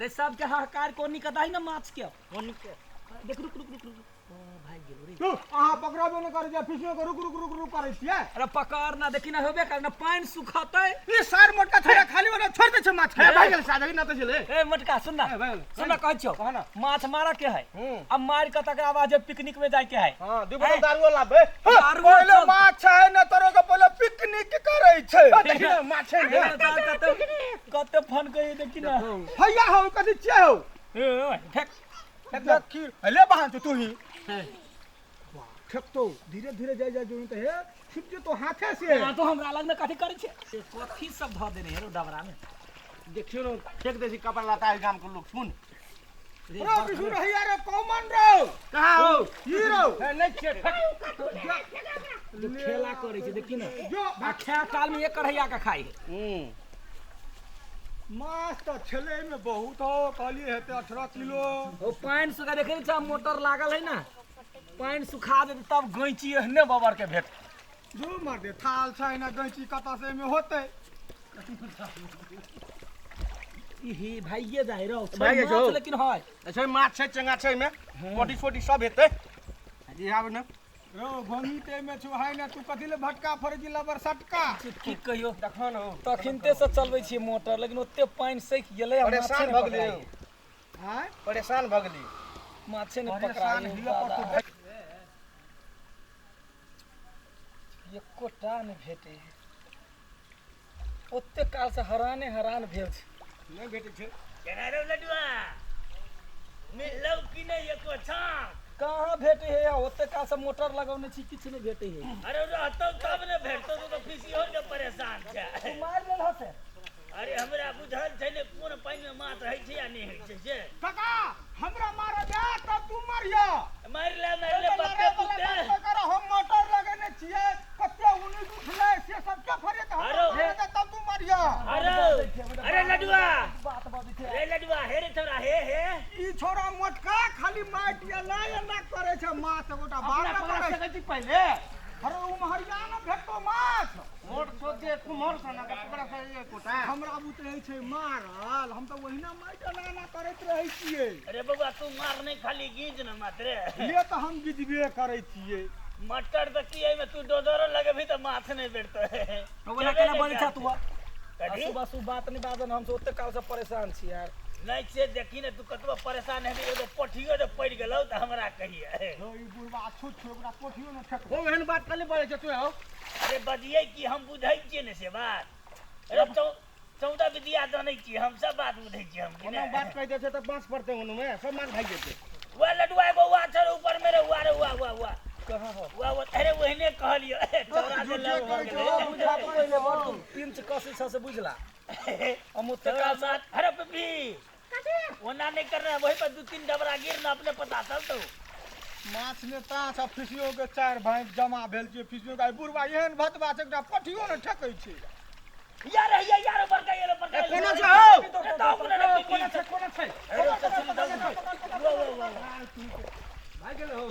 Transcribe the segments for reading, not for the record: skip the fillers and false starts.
रे सबके हाहाकार कोनी कदाही ना माछ के। कोनी के देख, रुक रुक रुक रुक, ओ भाग गेलो रे। तू अहाँ पकड़बे नहि करै छियै, फिसलो के रुक रुक रुक रुक करै छियै। अरे पकड़ ना, देखी ना होबे कर ना, पानि सुखतै। ई सार मोटका छोड़ा खाली ओना छोड़ दै छै माछ हे भाग गेल साजरी ना त छले। ए मोटका सुन ना, ए, भाग गेल। सुन ना, कहै छियौ कह ना। माछ मारऽ के है हूं। आ मारि कऽ तकरा बाद जे पिकनिक में जाय के है। हां, दू बोतल दारूओ लाबे। दारूओ पहिले चल। माछ है ने तोरो के पहिले पिकनिक करै छै। देखी ना माछ है ने। कते कते फोन कही देखी ना। हैया हौ, कथी छियै हौ? ए ओए, फेक। देखी ले बहान तू ही ठेकतो धीरे धीरे जाय जाय जो त हे छिप जेतो हाथे से। हाँ तो हमरा लग में कथी करै छै? कथी सब धऽ देने हे रो डबरा में? देखियो न, फेंक दे छी कपड़ा लता गाम के लोग सुन। रे रो बिसु रहिया रे कौमन रो। कहाँ हो? ई रो। हे नहीं छे फेंक। जो खेला करै छै देखी ना। जो आ खाय काल में एक कढ़ैया के खाइ है। हूं। माछ तऽ छलै में बहुत हो, कहलिए हेतै 18 किलो। ओ पानि सुखा देखे नै छै, मोटर लागल है ना, पानि सुखा देतै तब गैंची एहने बबर के भेट। जो मार दे थाल छै ना, गैंची कतऽ से एहिमे होतै? ई भाइये जाय रहो छै भाइये माछ जाओ। लेकिन है। अच्छा माछ छै, चंगा छै, एहिमे पोटी सोटी सब हेतै। जी आब ने रो भोंगी ते एहिमे छौ है ना, तू कथी ले भटका फरै छी लबर सटका? की कहियो, देखो न हो। तखनते से चलबै छियै मोटर, लेकिन ओते पानि सकि गेलै आ माछे परेशान नहि भऽ गेलियै। पकड़ाइ। आँय? परेशान भऽ गेली। माछे नहि परेशान पकड़ाइ। हिय पड़तौ। एकोटा नहि भेटै है। ओते काल से हराने हरान भेल छै। नहि भेटै छै। केना रे लडुआ, मिललौ कि नहि एको छाक? कहाँ भेटै है? ओते काल से मोटर लगौने छी, किछु नहि भेटै है। अरे रहतौ तब ने भेटतौ, तू तऽ फिसियो के परेशान छै। तू मारि लेल हसे? अरे हमरा बुझल छै ने कोन पानि में माछ होइ छै या नहि होइ छै से। काका हमरा मारऽ दे तब तू मारिया। मारि ले मारि ले बप्पे पुते। हम मोटर लगेने छियै, कते उन्नीस उठलै से सब के फरे त अरे। हमरा दे तब तू मारिया। अरे अरे लडुआ, बात बजै छै। रे लडुआ, हे रे छोरा, हे हे। ई छोरा मोटका खाली माटि एना एना करै छै माछ एगोटा बात अपना न पकड़ा करै छै। सकै छी पहिले। अरे उम्हरिया न भेटतो माछ। मोट छोट जे कुम्हर सन के पकड़ा सकै एकोटा। हमरा बुते छै मारल, हम तऽ ओहिना माटि एना एना करैत रहै छियै। अरे बौआ तू मार नहि, खाली गींज न मात्र। ले तऽ हम गिजबे करै छियै। मटर तऽ की एहिमे तू डोदरो लगेबही तऽ माछ नहि भेटतौ। तो बोला केना बजै छ तू? कथी? सुबह सुबह बात नहि बाजन, हम ओते काल से परेशान छी यार। नहि से देखी ने, तू कतबो परेशान हेबी, एगो पोठियो जे पड़ि गेलौ तऽ हमरा कहिए। हौ, ई बुढ़बा छूत छै, ओकरा पोठियो न ठेकबै। ओ एहन बात कले बजै छै तू हौ? अरे बजियै की, हम बुझै छियै ने से बात। अरे 14 विद्या जानै छियै हम, सब बात बुझै छियै हम कि ओना नहि? बात कहि दै छै तऽ बाँस पड़तै ओनुमे, सब माछ भागि जेतै। उएह लडुआ एगो उहा छै ऊपर मे रे, उहा रे, उहा उहा उहा। कहाँ हो? उहा उहा, अरे ओहने कहलियो चौरा झूठे देलौ भऽ कहै छै, गेलै। ओ बुझा पहिले बड़ तू पिंच कसै छ से बुझला। हम ओते चौरा काल से माछ। अरे पपी ओना नहि करना, वही पर 2-3 डबरा गिर ना, अपने पता चलतौ। माछ ने ताछ आ फिसियो के चारि भाई जमा भेल छै फिसियो के। बुढ़बा एहन भतबा छै, एकटा पोठियो ने ठेकै छै। यार हे यार बड़का यार बड़का। ए, कोना छै हौ? ए, ताऊ कोना रे पपी? कोना छै, कोना छै? अरे तऽ सुन, दाऊ कोना। वाह, वाह, वाह, वाह। भागि गेल हौ।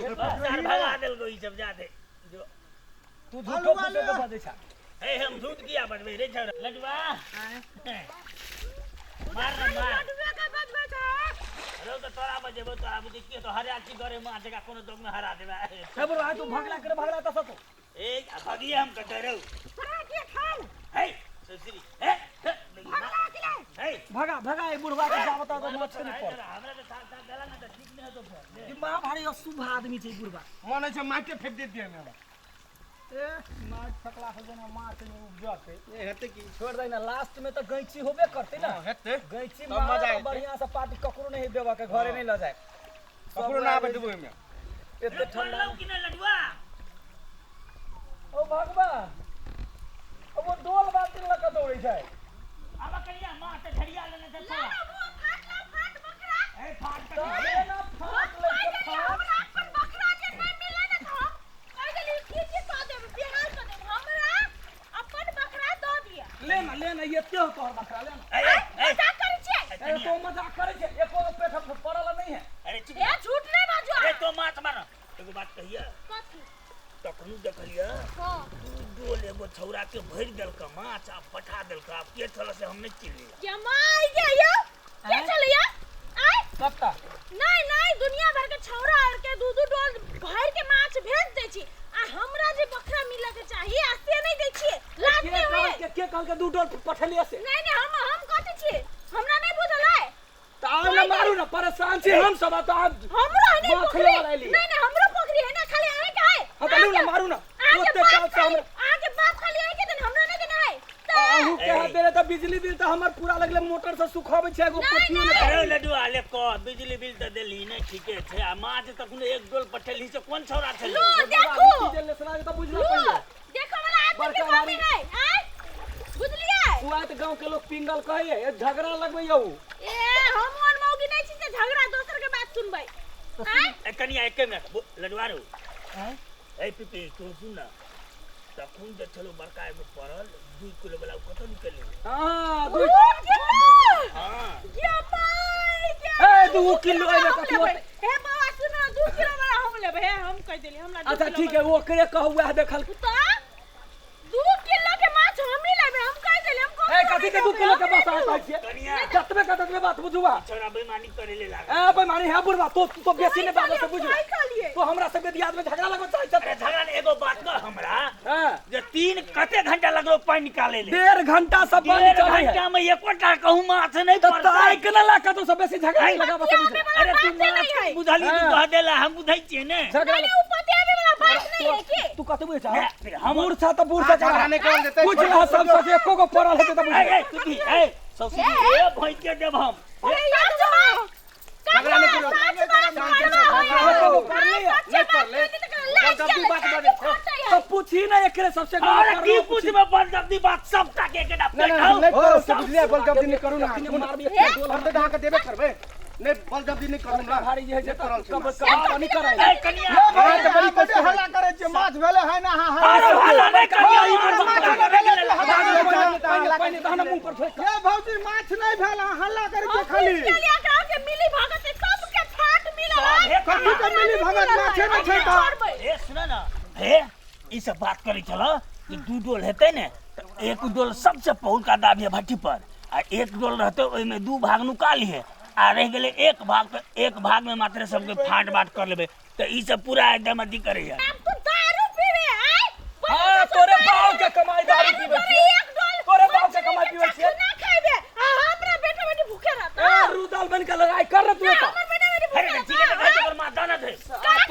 सार भगा देलको ई सब जादे। जो तू झूठो फूसो के बजै छ। ए हम झूठ किया बजबै रे छौड़ा? लडुआ मार न मार। लडुआ के बजबै छै। रौ तऽ तोरा बजेबौ, तोरा बुझै की तो हरा छी घरे माछ का कोनो दोग में हरा देबै। हे बुढ़बा तू भगला करे भगला तऽ सतो। ए आ भगिए हम कतै रौ। तोरा के खाउ। हे सुश्री, हे हे, भगला कि नहि? हे भगा भगा ई बुढ़बा के जाबता तऽ माछ नहि पड़। हमरा तऽ थाल थाल देला ने तऽ ठीक नहि हेतौ फेर। ई महाभारी अशुभ आदमी छै ई बुढ़बा। मन होइ छै माटे फेंक देतियै हमरा। ए माछ फेकला से जेना माछ नहि उपजतै। ए हेतै की? छोड़ दे ना, लास्ट में तऽ गैंची होबे करतै ना। हँ, हेतै। गैंची तब मजा मारब एतै। बढ़िया से पार्टी ककरो नहीं देबऽ के, घरे नहीं लऽ जाए। ककरो ना आबै देबो ओहिमे। एते ठंडा पड़लौ कि नहि लडुआ? ओ भगवान, ओ वो डोल बाल्टी लऽ कऽ दौड़ै छै। आब कहिया माछ तऽ झड़िया लेने छै ला छोड़ा। ना बुआ, फाट ला, फाट बकरा। ए फाट तऽ कथी? एना फाट लै कहि छै देली फाट। हमरा अपन बकरा जे नहि मिललै ने तऽ हम कहि देली की की कऽ देब, बेहाल कऽ देब। हमरा अपन बकरा दऽ दिअ। ले ना ले ना, एते हो तोहर बकरा, ले ना। ए ए ए मजाक करै छियै? ए तो मजाक करै छै, एको गो पेट पड़ल नहीं है। अरे चुप। ए झूठ नहि बाजू अरे अहाँ। तो माछ मार, एगो बात कहिया? कथी? तखनो देखलियै हँ। दू डोल एगो छौड़ा के भरि देलक माछ आ पठा देलक। आब के छल से हम नहि चिन्हलियै। जमाइ गे यौ, के छलैया? दू डोल पठेलियै से। नहीं नहीं, हम हम कथी छियै, हमरा नहीं बुझल है। तऽ आब ने मारू ने, परेशान छी हम सब। तऽ आब हमरो है नहीं माछ पोखरी। लेबऽ एली। नहीं नहीं, हमरो पोखरी है ना, खाली अहीं के है। हाँ तऽ लू ने, मारू ने। अहाँके ओते बाप काल से खाली, हमरा अहाँके बाप खाली अहीं के देन, हमरा नहीं देना है। तऽ अहूँ के हाथ देले तऽ बिजली बिल तऽ हमर पूरा लगले मोटर से सुखाबै छै, एगो नहीं, पोठियो नहीं। नहि। अरे लड्डू आले कह, बिजली बिल तऽ देलही नहि, ठीके छै। आ माछ तखन एक डोल पठेलही से कोन छौड़ा छलै? लो देखू, डीजल लेसना तऽ बुझलो लो पहिले देखो वाला आदमी के बड़का कमी भारी। है। आय बुझलियै? उ आय तऽ गाँव के लोग पिंगल कहैये, ए झगड़ा लगबैया उ। ए हम और मौगी नहीं छी से झगड़ा दोसर के बात सुनबै। आय ए कनिया, एके मिनट, लडुआ रो। ए पिपी, तू सुन ना, तखन जे छलो बड़का एगो पड़ल 2 किलो वाला, उ कतऽ निकललै? हाँ, दू 2 किलो? हाँ। गे माय गे। ए 2 किलो एहिमे हम कथी लेबै। होतै? हे बाबा सुनो, 2 किलो वाला हम लेबै। हे हम कहि देली, हमरा 2 अच्छा किलो ठीक है, ओकरे कहू, वएह देखल। तऽ 2 किलो के माछ हम ही लेबै, हम कहि देली। हम ए कथी के 2 किलो के बात अहाँ कहै छियै? कनिया, जतबे के ततबे बात बुझुआ। छौड़ा बेईमानी करे ले लागल। ए बेईमानी है बुढ़वा, तो तो बेसी नहि बाजऽ से बुझ। कहलियै तो हमरा सबके दियाद में झगड़ा लगबऽ चाहै अरे छथि। झगड़ा ने, एगो बात कह हमरा हाँ जे 3 कते घंटा लगलो पानि निकाले ले? 1.5 घंटा सब पानी 1.5 चढ़ै है। घंटा में एकोटा कहूँ माछ नहीं तऽ पड़तै। ताकि न ला कतौ से बेसी झगड़ा नहि लगाबऽ से बुझ। अरे तू बाते माछ नहीं है। बुझली, तू हाँ। कह देला, हम बुझै छियै ने। झगड़ा नहीं, उ पतियाबे वाला बात नहीं है की। तू कतबे चाह नहीं, हम मूर्छा तऽ बूढ़ झगड़ा नहि करल जेतै। पूछ रहा सब से एको गो पड़ल हेतै तऽ बुझ। ए ए तू भी ए सौसी ए भैंस के देब हम। अरे सच बात, झगड़ा नहि करू। सच बात एको गो पड़लै है। नहि पड़लै। बलजबरी बात बजै छै। तऽ पूछी ने एकरे सबसे। अरे की पूछबे बलजबरी बात, सबटा के एकेटा नहि पेट नहि, हौ। नहि करू से बुझलियै, बलजबरी नहि करू ने। मारबी एक डोल। पड़तै तऽ अहाँके देबे करबै। नहि, बलजबरी नहि करू ना। भारी जे है से नहि पड़ल छै कब माछ। कब पानी कराइ। ए कनिया, अहाँ तऽ बड़ी बड्ड हल्ला करै छियै, माछ भेलै है ना? अहाँ हल्ला अरे करै हल्ला छियै। नहि कनिया, ई माछ पानि पानि तहन मुँह पर फेंक। ये भौजी, माछ नहि भेल, अहाँ हल्ला करै छियै खाली। के मिली भगत से सबके फाट मिलल है। कथी के मिली भगत? माछे नहि छै तऽ। ए सुन न, हे ई सब बात करै छल कि 2 डोल हेतै ने तऽ एक डोल सबसे पहुलका दाबिहे भट्ठी पर, आ एक डोल रहतै ओहिमे 2 भाग नुका लिहे, आ रहि गेलै एक भाग, तऽ एक भाग में मात्र सबके फाट बाट कर लेबै। तऽ ई सब पूरा एकदम अथी करैया। अब तू दारू पीवे आय? हाँ, तोरे बाप के कमाई दारू पीबै छियै। एक डोल तोरे बाप के कमाई पीबै छियै। ना खाइबे आ हमरा बेटा बेटी भूखे रहता। ए रुदल बन के लड़ाई कर रे तू एतऽ। हमर बेटा बेटी अरे भूखे ठीक है, तऽ कहै छै ओकर माँ दाना दे।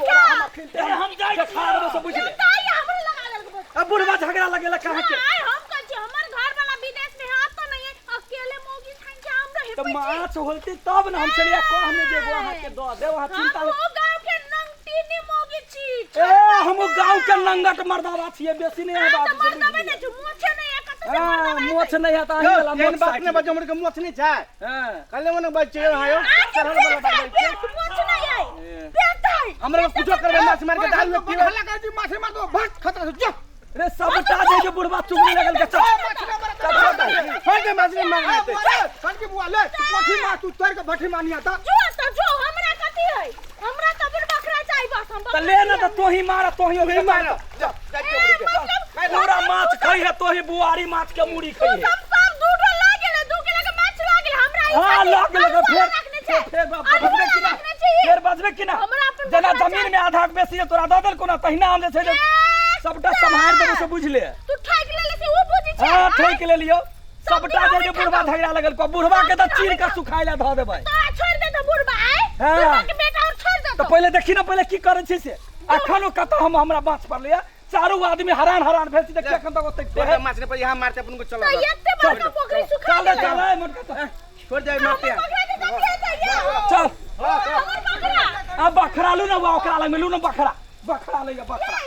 तोरा हम अखन अरे हम जाइ देखा देबो से बुझ ले। ताई हमरा लगा देलक बस। अब बुढ़वा झगड़ा लगेला कहाँ के? आय हम कहै छी, हमर घर वाला विदेश में है तो नहीं है, अकेले मौगी खान के हम रहे। तऽ माछ होलते तब ने हम चलिया कह हमे जे एगो अहाँ के दऽ देब, अहाँ चिंता हम नहि। ओ गांव के नंगटीनी मौगी छी। ए हम गाँव के नंगट मर्दावा छियै, बेसी नहि है आ बात तऽ से बुझ मर्दाबे लिअ। नहि छी, मोछे नहीं है, कतऽ से हाँ, मर्दाबा मोछ हेतै? नहीं है तऽ अहीं यौ, वाला एहन मोछ बात साटि नहि बाजू, हमर के मोछ नहि छै। हाँ। कहले मने बाज छै अहाँ यौ, आके चढ़ल वाला पेट बात है, बाजै छियै। पेट, मोछ नहीं है, पेट है। हमरा के कुछो करबै, माछ मारि के दाल में बड्ड पीबै। हल्ला करै छी, माछ मार दो भाग खतरा से जो। रे सबटा जे जे बुढ़वा चुगली लगल के चल। माछ नहि मारत। चल, चल। छोड़ दे, माछ नहि मारने हेतै। सर की बुआ ले, तू पोठी मार, तू तोड़ के भट्ठी मानिया तऽ। जो तऽ जो, हमरा कथी है? हमरा तऽ अपन बकरा चाही बस, हम तऽ बकरा ले ना तऽ तोही मार, तोही तोही मार। जा, जाइ छियै ए, मुर्गी के। मतलब पूरा माछ खै है तोही, बुआरी माछ के मूड़ी खै तू है। सब सब 2 डोल ला गेलै, 2 किलो के माछ ला गेलै, हमरा ई हाँ खाली लग गेलै आलू फेर रखने छै। फेर आलू बजबे कि ना? रखने छै। फेर बजबे कि ना? हमरा अपन जेना बकरा जमीन में आधा के बेसी तोरा दऽ देलको ना, तहिना हम जे छै जे ए, सबटा सम्हारि देबो से बुझ ले। तू ठकि लेले से उ बुझै छै। हाँ आँय? ठोकि लेलियौ सबटा दिन जे जे हम बुढ़वा ठकब। झगड़ा लगल को, बुढ़वा के तऽ सब दिन चीर के हम सुखाय ला धऽ देबै। तो छोड़ दे तो बुढ़बा आय। हाँ। बुढ़बा के बेटा और छोड़ दे तऽ पहिले देखी ने पहिले की करै छै से। अखन ओ कतऽ हम हमरा बाँस पड़लै चारू आदमी हरान हरान भेल छी, देखिए अखन तक ओतेक छोड़ दे, माछ नहि पर यहाँ मारते अपन को चल। तो एते बड़का पोखरी सुखा चल रे गेलै। चल ए मोटका चल। छोड़ दे, मारते। हमर बकरा के कथी हेतै ये? चल हमर बकरा। अब बखरा लू ना, ओकरा लग में लू ना, बखरा बखरा लैया बखरा।